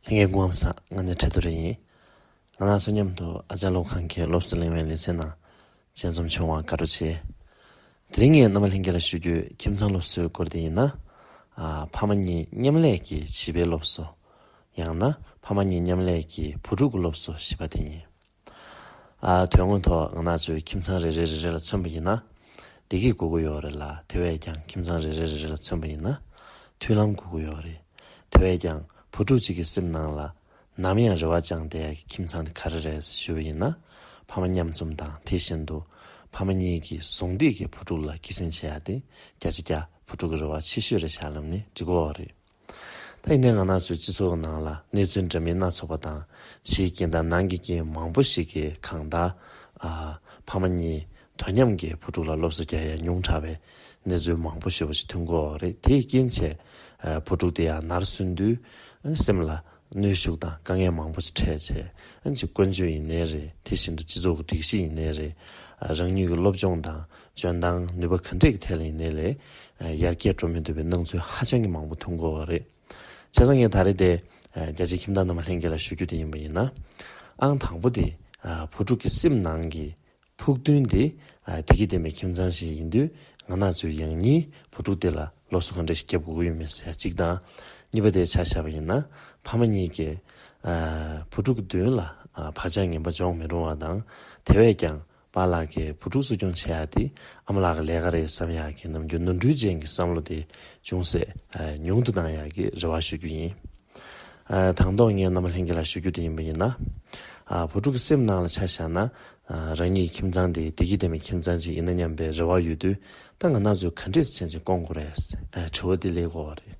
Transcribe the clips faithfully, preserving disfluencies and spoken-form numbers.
ལྷན་རྒྱས་སྐུ་ཁམས་བཟང་། ང་ནི་བྲེ་དུར་ཡིན། ང་རང་ཚོ་མཉམ་དུ་ཨ་ཅག་སློབ་ཁང་གི་སློབ་གསོ་གླེང་བའི་ལེ་ཚན་ནང་མཇལ་འཛོམས་བྱུང་བར་དགའ་སྤྲོ་ཆེ། དེ་རིང་ངས་རྣམ་པ་ལྷན་རྒྱས་ལ་ཞུ་རྒྱུའི་ཁྱིམ་ཚང་སློབ་གསོའི་སྐོར་དེ་ཡིན་ན། ཨ། ཕ་མ་གཉིས་མཉམ་ལས་ཀྱི་བྱིས་པའི་སློབ་གསོ། ཡང་ན་ཕ་མ་གཉིས་མཉམ་ལས་ཀྱི་བུ་ཕྲུག་གི་སློབ་གསོ་ཞེས་པ་དེ་ཡིན། ཨ། དོན་དངོས་ཐོག་ང་རང་ཚོའི་ཁྱིམ་ཚང་རེ་རེ་རེ་རེ་ལ་མཚོན་པ་ཡིན་ན། བདེ་སྐྱིད་དགོས་ཀྱི་ཡོད་རེད་ལ། དེ་བས་ཀྱང་ཁྱིམ་ཚང་རེ་རེ་རེ་རེ་ལ་མཚོན་པ་ཡིན་ན། མཐུན་ལམ་དགོས་ཀྱི་ཡོད་རེད། དེ་བས་ཀྱང་བུ་ཕྲུག་ཅིག་གི་སེམས་ནང་ལ་ནམ་ཡང་རེ་བ་བཅངས་བསྡད་ཡག་གི་ཁྱིམ་ཚང་དེ་ག་རེ་རེད་ཞུ་བ་ཡིན་ན། ཕ་མ་མཉམ་འཛོམས་དང་། དེ་བཞིན་དུ་ཕ་མ་གཉིས་ཀྱི་ཟུང་འབྲེལ་གྱི་བུ་ཕྲུག་ལ་སྐྱེད་སྲིང་བྱེད་ཡག་དེ་བརྒྱ་ཆ་བརྒྱ་བུ་ཕྲུག་གི་རེ་བ་ཆེ་ཤོས་རེད་བཞག་ལབ་ནས་འགྲིག་གི་ཡོད་རེད། ད་ཡིན་ནའི་ང་རང་ཚོའི་སྤྱི་ཚོགས་ནང་ལ་གནས་ཚུལ་འདྲ་མིན་སྣ་ཚོགས་པ་དང་། ཕྱིའི་རྐྱེན་དང་ནང་གི་རྐྱེན་མང་པོ་ཞིག་གིས་གང་ལྟར། ཨ། ཕ་མ་གཉིས་དོ་མཉམ་གྱིས་བུ་ཕྲུག་ལ་སློབ་གསོ་རྒྱག་ཡ་ཉུང་དྲགས་པའི་གནས་ཚུལ་མང་པོ་ཞེ་པོ་ཞིག་ཐོན་གྱི་ཡོད་རེད། དེའི་རྐྱེན་བྱས། ཨ། བུ་ཕྲུག་དེ་ཡང་ནར་སོན་དུས་སེམས་ལ་གནོན་ཤུགས་དང་དཀའ་ངལ་མང་པོ་ཞིག་འཕྲད་བྱས། ཨ་ནི་ཅིག་ཀུན་སྤྱོད་ཡིན་ནའི་རེད། དེ་བཞིན་དུ་སྤྱི་ཚོགས་ཀྱི་སྒྲིག་གཞི་ཡིན་ནའི་རེད། ཨ། རང་ཉིད་ཀྱི་སློབ་སྦྱོང་དང་འཇོན་ཐང་ནུས་པ་ག་འདྲས་ཀྱི་ཐད་ལ་ཡིན་ནའི་རེད། ཨ། ཡར་རྒྱས་འགྲོ་མི་ཐུབ་པའི་སྣང་ཚུལ་ཧ་ཅང་གི་མང་པོ་ཐོན་གྱི་ཡོད་རེད། བྱས་ཙང་ངས་ད་རེས་དེ། ཨ། རྒྱ་ཆེའི་ཁྱིམ་བདག་རྣམ་པ་ལྷན་རྒྱས་ལ་ཞུ་རྒྱུ་དེ་ཡིན་པ་ཡིན་ན། ཨང་དང་པོ་དེ། ཨ། བུ་ཕྲུག་གི་སེམས་ནང་གི་ཕུགས་འདུན་དེ། ཨ། བདེ་སྐྱིད་ལྡན་པའི་ཁྱིམ་ཚང་ཞིག་ཡིན་དུས། ང་རང་ཚོས་ཡང་སྙིང་བུ་ཕྲུག་དེ་ལ་སློབ་གསོ་ག་འདྲ་ཞིག་བརྒྱབ་དགོས་ཀྱི་ཡོད་མེད་ཟེར་ཡ་གཅིག་དང་། གཉིས་པ་དེ་ཆ་བཞག་པ་ཡིན་ན། ཕ་མ་གཉིས་ཀས། ཨ། བུ་ཕྲུག་གི་མདུན་ལ། ཨ། བག་ཆགས་ངན་པ་འཇོག་མི་རུང་བ་དང་། དེ་བས་ཀྱང་། པཱ་ལགས་ཀྱིས་བུ་ཕྲུག་གསོ་སྐྱོང་བྱེད་ཡ་དེ་ཨ་མ་ལགས་ཀྱི་ལས་ཀ་རེད་བསམ་ཡག་གི་ནམ་རྒྱུན་ནོར་འཁྲུལ་ཅན་གྱི་བསམ་བློ་དེ་ཅུང་ཟད། ཨ། ཉུང་དུ་བཏང་ཡག་གི་རེ་བ་ཞུ་རྒྱུ་ཡིན། ཨ། དང་ཐོག་ངས་རྣམ་པ་ལྷན་རྒྱས་ལ་ཞུ་རྒྱུ་དེ་ཡིན་པ་ཡིན་ན། ཨ། བུ་ཕྲུག་གི་སེམས་ནང་ལ་ཆ་བཞག་ན། ཨ། རང་ཉིད་ཀྱི་ཁྱིམ་ཚང་དེ་བདེ་སྐྱིད་ལྡན་པའི་ཁྱིམ་ཚང་ཅིག་ཡིན་ན་སྙམ་པའི་རེ་བ་ཡོད་དུས། ད་ང་རང་ཚོས་ག་འདྲས་བྱས་ནས་སྐོང་དགོས་རེད། ཨ། དྲི་བ་དེ་སླེབས་ཀྱི་ཡོད་རེད།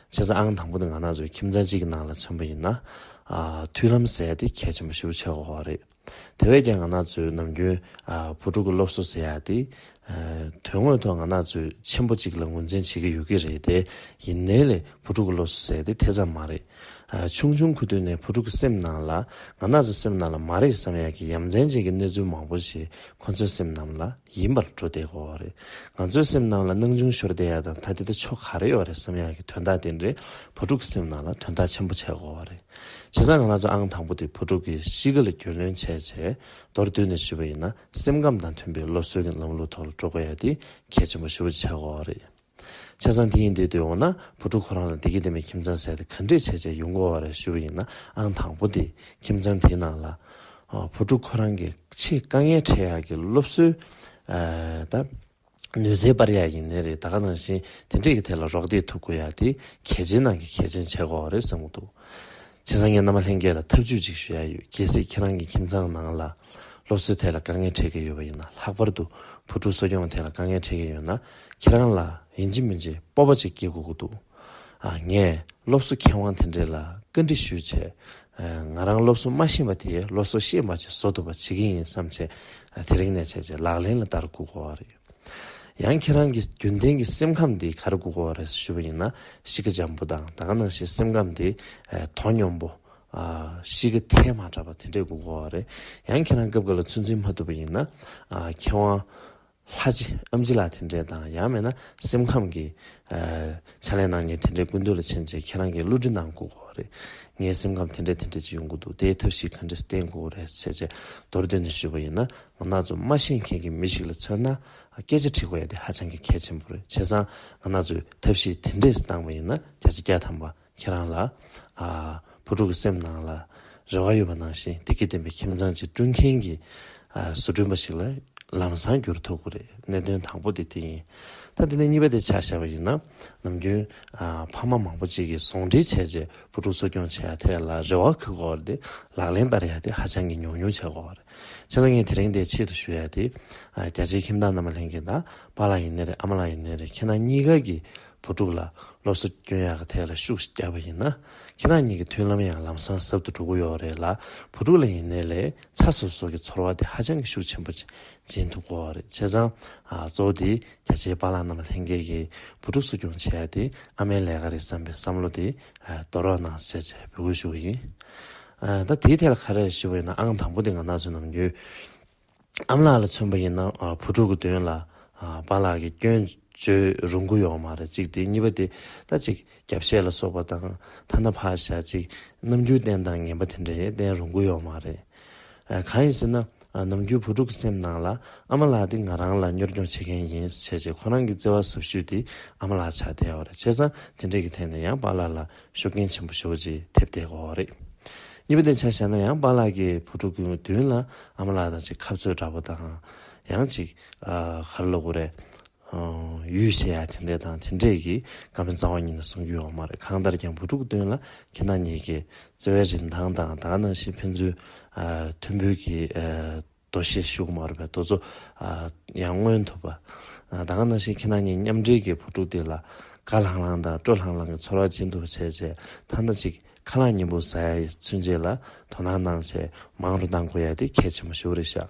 བྱས་ཙང་ཨང་དང་པོ་དེ་ང་རང་ཚོའི་ཁྱིམ་ཚང་གཅིག་གི་ནང་ལ་མཚོན་པ་ཡིན་ན། ཨ། མཐུན་ལམ་ཟེར་ཡ་དེ་གལ་ཆེན་པོ་ཞེ་པོ་ཆགས་ཀྱི་ཡོད་རེད། དེ་བས་ཀྱང་ང་རང་ཚོའི་ནམ་རྒྱུན། ཨ། བུ་ཕྲུག་གི་སློབ་གསོ་ཟེར་ཡ་དེ། ཨ། དོན་དངོས་ཐོག་ང་རང་ཚོས་ཆེན་པོ་གཅིག་ལ་ངོས་འཛིན་བྱེད་ཀྱི་ཡོད་ཀྱི་རེད་དེ། ཡིན་ནའི་ལས་བུ་ཕྲུག་གི་སློབ་གསོ་ཟེར་ཡ་དེ་དེ་ཙམ་མ་རེད། ཨ། ཆུང་ཆུང་ཁུ་ཐུག་ནས་བུ་ཕྲུག་གི་སེམས་ནང་ལ། ང་རང་ཚོའི་སེམས་ནང་ལ་མ་རེད་བསམ་ཡ་གི་ཡ་མཚན་ཅན་གྱི་གནས་ཚུལ་མང་པོ་ཞིག་ཁོ་ཚོའི་སེམས་ནང་ལ་ཡིན་པར་འགྲོ་བསྡད་ཀྱི་ཡོད་རེད། ང་ཚོའི་སེམས་ནང་ལ་སྣང་ཆུང་ཤོར་བསྡད་ཡ་དང་། ད་དེ་ད་ཆོ་ག་རེ་ཡོད་རེད་བསམ་ཡ་གི་དོན་དག་དེ་འདྲའི་བུ་ཕྲུག་གི་སེམས་ནང་ལ་དོན་དག་ཆེན་པོ་ཆགས་ཀྱི་ཡོད་རེད། བྱས་ཙང་ང་རང་ཚོ་ཨང་དང་པོ་དེ་བུ་ཕྲུག་གི་གཤིས་ཀ་ལ་རྒྱུས་ལོན་བྱས་བྱས། མདོར་བསྡུས་ནས་ཞུས་པ་ཡིན་ན། སེམས་ཁམས་དང་མཐུན་པའི་སློབ་གསོའི་གི་ལམ་ལུགས་ཐོག་ལ་འགྲོ་དགོས་ཡ་དེ་གལ་ཆེན་པོ་ཞེ་པོ་ཆགས་ཀྱི་ཡོད་རེད། བྱས་ཙང་དེ་ཡིན་དུས། དེ་འོ་ན་བུ་ཕྲུག་ཁོ་རང་ལ་བདེ་སྐྱིད་ལྡན་པའི་ཁྱིམ་ཚང་ཟེར་དེ་ག་འདྲས་བྱས་བྱས་ཡོང་དགོས་པ་རེད་ཞུ་བ་ཡིན་ན། ཨང་དང་པོ་དེ་ཁྱིམ་ཚང་དེའི་ནང་ལ། ཨ། བུ་ཕྲུག་ཁོ་རང་གི་ཆེས་དཀའ་ངལ་འཕྲད་ཡག་གི་སློབ་གསོའི། ཨ། ད་ནུས་རྩལ་སྤར་ཡག་ཡིན་ནའི་རེད། ད་ག་ནང་བཞིན་དེ་འདྲས་ཀྱི་ཐད་ལ་རོགས་འདེགས་ཐུབ་དགོས་ཡ་དེ་གལ་ཆེན་ནང་གི་གལ་ཆེན་ཆགས་ཀྱི་ཡོད་རེད་བསམ་གྱི་འདུག་བྱས་ཙང་ངས་རྣམ་པ་ལྷན་རྒྱས་ལ་ཐབས་ཇུས་ཅིག་ཞུ་ཡ་ཡོད། གལ་སྲིད་ཁྱེད་རང་གི་ཁྱིམ་ཚང་ནང་ལ་སློབ་གསོའི་ཐད་ལ་དཀའ་ངལ་འཕྲད་ཀྱི་ཡོད་པ་ཡིན་ན། ལྷག་པར་དུ་བུ་ཕྲུག་གསོ་སྐྱོང་ཐད་ལ་དཀའ་ངལ་འཕྲད་ཀྱི་ཡོད་ན། ཁྱེད་རང་ལ་ཡིན་གཅིག་མིན་གཅིག་སྤོབས་པ་ཅིག་སྐྱེ་དགོས་ཀྱི་འདུག་ཨ། ངས་སློབ་གསོ་མཁས་དབང་དེ་འདྲས་ལ་བཀའ་འདྲི་ཞུས་བྱས། ཨ། ང་རང་སློབ་གསོ་མ་ཤེས་པ་དེ་སློབ་གསོ་ཤེས་པ་ཅིག་བཟོ་ཐུབ་པ་བྱེད་ཀྱི་ཡིན་བསམ་བྱས། ཨ། དེ་རིང་ནས་བྱས་བྱས་ལག་ལེན་ལ་བསྟར་དགོས་ཀྱི་ཡོད་རེད། ཡང་ཁྱེད་རང་གི་རྒྱུན་ལྡན་གྱི་སེམས་ཁམས་འདི་ག་རེ་དགོས་ཀྱི་ཡོད་རེད་ཞུ་བ་ཡིན་ན། གཤིས་ཀ་འཇམ་པོ་དང་། ད་ག་ནང་བཞིན་སེམས་ཁམས་འདི། ཨ། དོ་སྙོམས་པོ། ཨ། གཤིས་ཀ་ཐལ་མ་དྲགས་པ་དེ་འདྲས་དགོས་ཀྱི་ཡོད་རེད། ཡང་ཁྱེད་རང་སྐབས་འགའ་ལ་ཚོད་འཛིན་མ་ཐུབ་པ་ཡིན་ན། ཨ། མཁས་དབང་ལྷ་རྗེ་ཨེམ་ཆི་ལགས་དེ་འདྲས་དང་། ཡང་མིན་ན་སེམས་ཁམས་ཀྱི། ཨ། ཕྱག་ལས་གནང་མཁན་དེ་འདྲའི་སྐུ་མདུན་ལ་ཕྱིན་བྱས་ཁྱེད་རང་གིས་བསླུ་བྲིད་གནང་དགོས་ཀྱི་ཡོད་རེད། ངའི་སེམས་ཁམས་དེ་འདྲས་དེ་འདྲས་ཅིག་ཡོང་གི་འདུག་དེའི་ཐབས་ཤེས་ག་འདྲས་བསྟེན་དགོས་རེད་ཟེར་བྱས་མདོར་བསྡུས་ནས་ཞུས་པ་ཡིན་ན། ང་རང་ཚོ་མ་ཤེས་མཁན་གྱི་མི་ཞིག་ལ་མཚོན་ན། སྐད་ཆ་དྲི་དགོས་ཡ་དེ་ཧ་ཅང་གི་གལ་ཆེན་པོ་རེད། བྱས་ཙང་ང་རང་ཚོས་ཐབས་ཤེས་དེ་འདྲས་བཏང་བ་ཡིན་ན། བརྒྱ་ཆ་བརྒྱ་ཐམ་པ་ཁྱེད་རང་ལ། ཨ། བུ་ཕྲུག་གི་སེམས་ནང་ལ་རེ་བ་ཡོད་པ་ནང་བཞིན་བདེ་སྐྱིད་ལྡན་པའི་ཁྱིམ་ཚང་ཅིག་བསྐྲུན་མཁན་གྱི། ཨ། བཟོ་སྐྲུན་པ་ཞིག་ལ་ལམ་སང་འགྱུར་ཐུབ་ཀྱི་རེད། གནད་དོན་དང་པོ་དེ་དེ་ཡིན། ད་དེ་ནས་གཉིས་པ་དེ་ཆ་བཞག་པ་ཡིན་ན། ནམ་རྒྱུན། ཨ། ཕ་མ་མང་པོ་ཅིག་གིས་ཟུང་འབྲེལ་བྱས་རྗེས་བུ་ཕྲུག་གསོ་སྐྱོང་བྱེད་ཡ་ཐད་ལ་རེ་བ་བསྐུལ་གྱི་ཡོད་རེད་དེ། ལག་ལེན་བསྟར་ཡ་དེ་ཧ་ཅང་གི་ཉུང་ཉུང་ཆགས་ཀྱི་ཡོད་རེད། བྱས་ཙང་ངས་དེ་རིང་འདིར་ཆེད་དུ་ཞུ་ཡ་དེ། ཨ། རྒྱ་ཆེའི་ཁྱིམ་བདག་རྣམ་པ་ལྷན་རྒྱས་དང་། པཱ་ལགས་ཡིན་ནའི་རེད། ཨ་མ་ལགས་ཡིན་ནའི་རེད། ཁྱེད་རང་གཉིས་ཀ་གིས་བུ་ཕྲུག་ལ་སློབ་གསོ་སྐྱོན་ཡག་གི་ཐད་ལ་ཤུགས་ཤིག་བརྒྱབ་པ་ཡིན་ན། ཁྱེད་རང་གཉིས་ཀྱི་མཐུན་ལམ་ཡང་ལམ་སང་ཟབ་ཏུ་འགྲོ་གི་ཡོད་རེད་ལ། བུ་ཕྲུག་ལ་ཡིན་ནའི་ལས་ཚ་སོ་སོ་གི་ཚོར་བ་དེ་ཧ་ཅང་གི་ཤུགས་ཆེན་པོ་ཅིག་འབྱིན་ཐུབ་ཀྱི་ཡོད་རེད། བྱས་ཙང་། ཨ། གཙོ་བོ་དེ་རྒྱ་ཆེའི་པཱ་ལགས་རྣམ་པ་ལྷན་རྒྱས་ཀྱིས་བུ་ཕྲུག་གསོ་སྐྱོང་བྱེད་ཡ་དེ་ཨ་མའི་ལས་ཀ་རེད་བསམ་པའི་བསམ་བློ་དེ། ཨ། དོར་བ་གནང་ཟེར་བྱས་འབོད་སྐུལ་ཞུ་གི་ཡིན། ཨ། ད་དེའི་ཐད་ལ་ག་རེ་ཞུ་བ་ཡིན་ན། ཨང་དང་པོ་དེ་ང་རང་ཚོ་ནམ་རྒྱུན། ཨ་མ་ལགས་ལ་མཚོན་པ་ཡིན་ན། ཨ། བུ་ཕྲུག་གི་མདུན་ལ། ཨ། པཱ་ལགས་ཀྱིས་སྐྱོན་ བརྗོད་རུང་གི་ཡོད་མ་རེད། གཅིག་དེ། གཉིས་པ་དེ་ད་ཅིག་རྒྱབ་བཤད་ལ་སོགས་པ་དང་། ཐ་ན་ཕར་བཞག་ཅིག་རྣམ་འགྱུར་བསྟན་སྟངས་ངན་པ་དེ་འདྲ་ཡང་བསྟན་རུང་གི་ཡོད་མ་རེད། ཨ། གང་ཡིན་ཟེར་ན། ཨ། ནམ་རྒྱུན་བུ་ཕྲུག་གི་སེམས་ནང་ལ་ཨ་མ་ལགས་དེ་ང་རང་ལ་གཉོར་སྐྱོང་བྱེད་མཁན་ཡིན་ཟེར་བྱས། ཁོ་རང་གི་བརྩེ་བ་ཟབ་ཤོས་དེ་ཨ་མ་ལགས་ཆགས་བསྡད་ཡོད་རེད། བྱས་ཙང་དེ་འདྲས་ཀྱི་ཐད་ནས་ཡང་པཱ་ལགས་ལ་ཤུགས་རྐྱེན་ཆེན་པོ་ཞེ་པོ་ཅིག་ཐེབས་བསྡད་ཡོད་རེད། གཉིས་པ་དེ་ཆ་བཞག་ན་ཡང་པཱ་ལགས་ཀྱིས་བུ་ཕྲུག་གི་མདུན་ལ་ཨ་མ་ལགས་དང་ཅིག་ཁ་རྩོད་འདྲ་པོ་དང་། ཡང་ཅིག་ཨ། ག་རེ་ལབ་དགོས་རེད། ཡུས་བྱེད་ཡ་དེ་འདྲས་དང་། དེ་འདྲས་ཀྱི་བཀའ་མོལ་རྩ་བ་ཉིད་ནས་གསུང་རྒྱུ་ཡོད་མ་རེད། གང་ལྟར་ཀྱང་བུ་ཕྲུག་དོན་ལ་ཁྱེད་རང་གཉིས་ཀྱི་བརྩེ་བའི་རིན་ཐང་དང་། ད་ག་ནང་བཞིན་ཕན་ཚུན། ཨ། མཐུན་པོའི་གི། ཨ། དོ་ཤེས་ཞུ་གི་མ་རེད་པས། དེ་ཚོ། ཨ། ཡང་མངོན་ཐུབ་པ། ཨ། ད་ག་ནང་བཞིན་ཁྱེད་རང་གཉིས་མཉམ་འབྲེལ་གྱི་བུ་ཕྲུག་དེ་ལ་དགའ་ལྷང་ལྷང་དང་སྤྲོ་ལྷང་ལྷང་གི་ཚོར་བ་སྦྱིན་ཐུབ་པ་བྱས་བྱས། ཐ་ན་ཅིག་ཁ་ལག་མཉེན་པོ་ཟ་ཡ་ཚུན་ཆད་ལ་དོ་སྣང་གནང་བྱས་མང་རུ་གཏང་དགོས་ཡ་དེ་གལ་ཆེན་པོ་ཞེ་པོ་རེད་ཤག་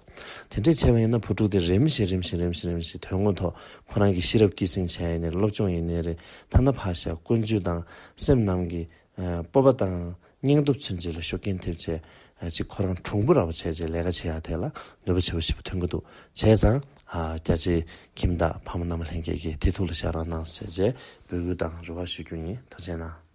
དེ་འདྲས་བྱས་པ་ཡིན་ན་བུ་ཕྲུག་དེ་རིམ་བཞིན་རིམ་བཞིན་རིམ་བཞིན་རིམ་བཞིན་དོན་དངོས་ཐོག་ཁོ་རང་གི་ཤེས་རབ་སྐྱེད་སྲིང་བྱས་ཡིན་ནའི་རེད། སློབ་སྦྱོང་ཡིན་ནའི་རེད། ཐ་ན་ཕར་བཞག་ཀུན་སྤྱོད་དང་སེམས་ནང་གི། ཨ། སྤོབས་པ་དང་སྙིང་སྟོབས་ཚུན་ཆད་ལ་ཤུགས་རྐྱེན་ཐེབས་བྱས། ཨ། ཅིག་ཁོ་རང་གྲུང་པོ་འདྲ་པོ་བྱས་བྱས་ལས་ཀ་བྱེད་ཡ་དེ་ལ་ནུས་པ་ཆེ་པོ་ཞེ་པོ་ཐོན་གྱི་འདུག་བྱས་ཙང་། ཨ། རྒྱ་ཆེའི་ཁྱིམ་བདག་ཕ་མ་རྣམ་པ་ལྷན་རྒྱས་ཀྱིས་དེ་ཐུགས་ལ་བཞག་རོགས་གནང་ཟེར་བྱས་འབོད་སྐུལ་དང་རེ་བ་ཞུ་རྒྱུ་ཡིན། ཐུགས་རྗེ་གནང་།